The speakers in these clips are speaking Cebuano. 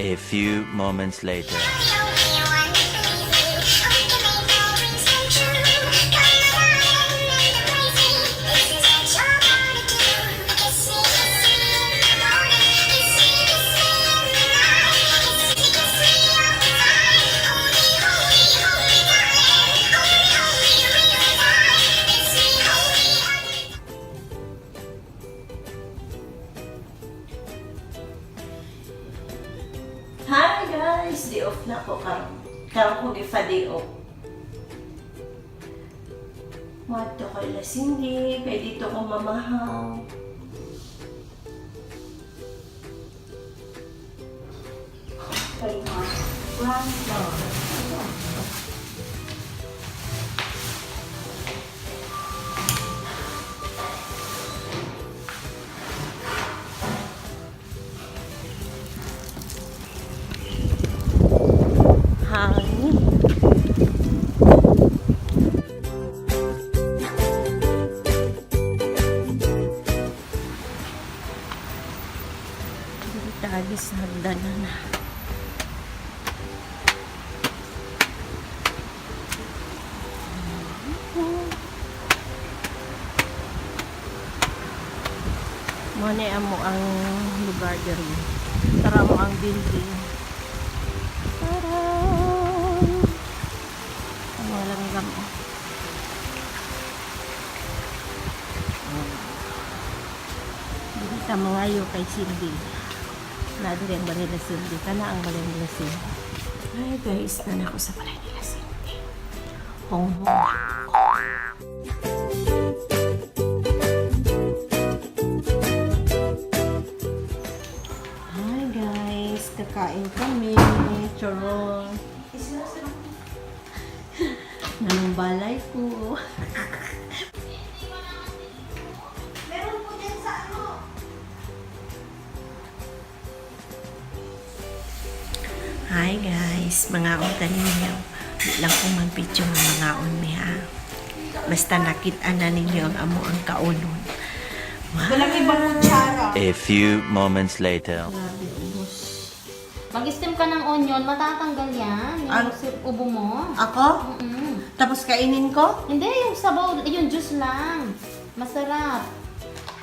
A few moments later. Hi guys! Day off na ako karon. Karon ko gifa day off. Wato kay la Cindy, kay dito ko mamahaw. Hangin. Dili tayo sa hagdanan na. Mo ni amo ang lugar diri. Tara mo ang building. Taran! Ang walang gamo. Dili ta mangayo kay Cindy. Na diri ang balay nila Cindy. Kana ang balay nila Cindy. Ay guys, nana ko sa balay nila Cindy. Hong hong. Hi guys, kakain kami. Charot. Nanong balay ko. Meron po din sa ano. Hi guys, mga unta ninyo. Di lang ko mag-video nga mga mi ha. Basta nakita na ninyo ang amo ang kaunon. Wow. Walang ibang kutsara. A few moments later. Grabe, ubos. Mag-steam ka ng onion, matatanggal yan. Yung ubo mo. Ako? Mm-mm. Tapos kainin ko? Hindi, yung sabaw, yung juice lang. Masarap.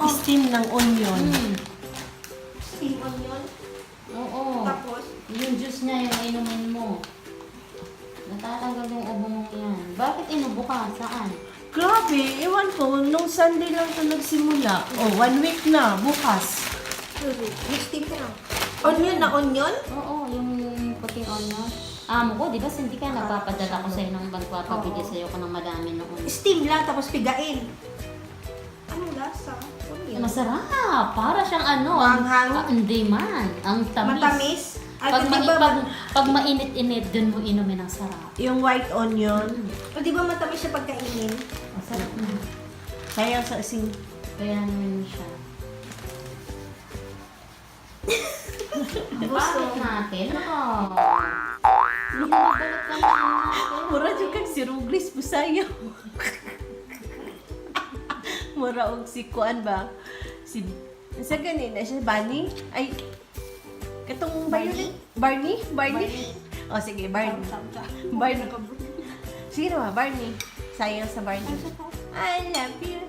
Steam ng onion. Steam onion. Oo. Tapos, Yung juice niya, yung inumin mo. Natatanggal yung ubo mo yan. Bakit inubo ka? Saan? Grabe, ewan ko, nung Sunday lang ito nagsimula. Oh, one week na, bukas. steam ka lang. Onion na onion? Oo, yung puting onion. Amo ko, di ba, hindi ka nagpapadala ko sa'yo ng magpapabili sa'yo ko ng madami noon. Steam lang, tapos pigain. Anong lasa? Onion. Masarap! Para siyang ano. Maanghang? Hindi man. Ang tamis. Matamis? At Pag, di ba, pag mainit-init, dun mo inumin ang sarap. Yung white onion, o di ba matamis siya pagkainin? Masarap na. kaya sa asin. Kaya naman siya. Bakit natin? Nako. Binabalot ka na natin. Mura jud kag si Ruglis Busayo. Mura og si kuan ba? Si sa gani na siya Bunny? Ay katong Violet? Barney? Barney? Oh sige, Barney. Barney. Sige na ba, Barney. Sayang sa Barney. I love you.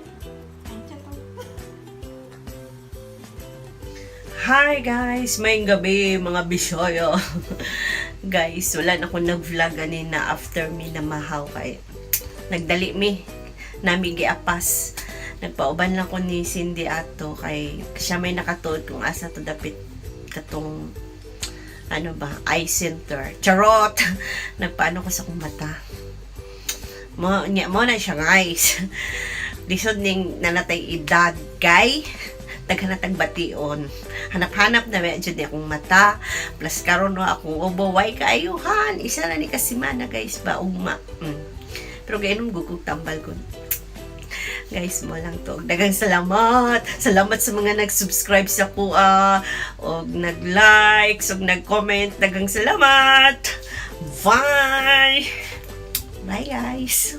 Hi guys! May gabi mga bisyoyo. Guys, wala na akong nag-vlog ganina after me na mahaw kay nagdali mi nami giapas. Nagpauban lang ko ni Cindy ato kay siya may nakatuod kung asa to dapit katong ano ba, eye center. Charot! Nagpaano ko sa kong mata. Mo, niya, mo na siya guys. Lisod ning nanatay edad kay daghan na bation. Hanap-hanap na medyo di akong mata. Plus karon no akong ubo way kaayuhan. Isa na ni kasimana guys ba ugma. Pero gainom gugug tambal ko. Guys, mo lang to. Daghang salamat. Salamat sa mga nag-subscribe sa kuha, og nag-like, og nag-comment. Daghang salamat. Bye. Bye guys.